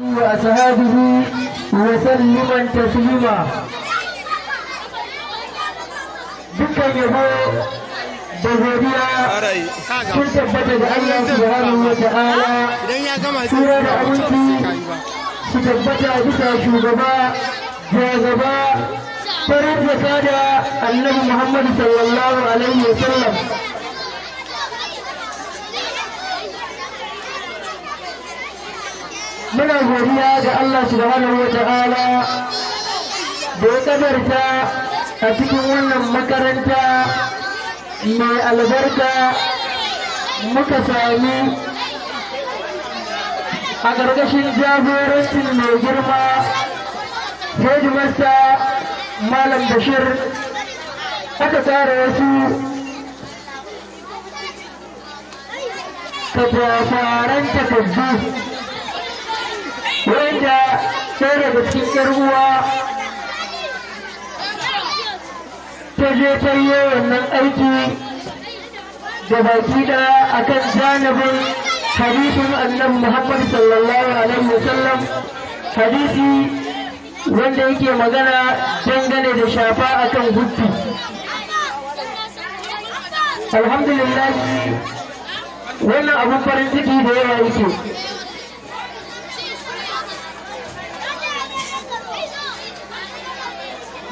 وأصحابه وسلم تسليما. Dukkan yabo da godiya sun tabbata ga Allah subhanahu wa ta'ala. Idan ya gama sai Tsira da aminci su tabbata bisa shugaba, jagaba, farin jaka da Annabi Muhammad sallallahu alaihi wa sallam. Muna godiya ga Allah subhanahu wa ta'ala da ya kadarta a cikin wannan makaranta mai albarka muka sami a ƙarƙashin jagorancin mai girma headmaster Malam Bashir aka tsara wasu katafaren takardu, wanda ɗaya daga cikin 'yar uwa ta je ta yi wannan aiki da baki ɗaya akan janibin hadisin Annabi Muhammad sallallahu alaihi wasallam, hadisi wanda yake magana dangane da shafa akan huffi. Alhamdulillah, wannan abun farin ciki da yawa yake.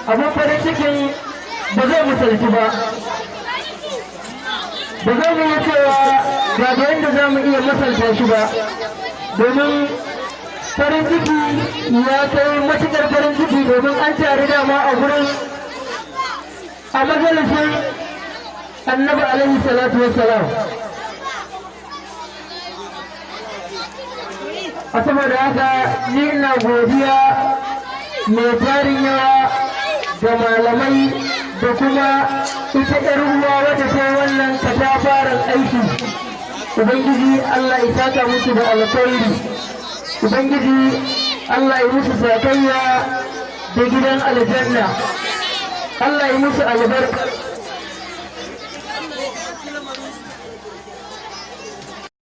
Abun farin cikin ba zai misalci ba, ba za mu iya cewa ga da yadda za mu iya misalta shi ba, domin farin ciki ya kai matuƙar farin ciki, domin an tare dama a gurin a majalisin Annabi alaihi salatu wassalam. A saboda haka ni ina godiya mai tarin yawa ga malamai da kuma ita 'yar uwa wadda ta wannan katafaren aiki. Ubangiji Allah ya saka musu da alkhairi, Ubangiji Allah ya musu sakayya da gidan aljanna, Allah ya musu albarka.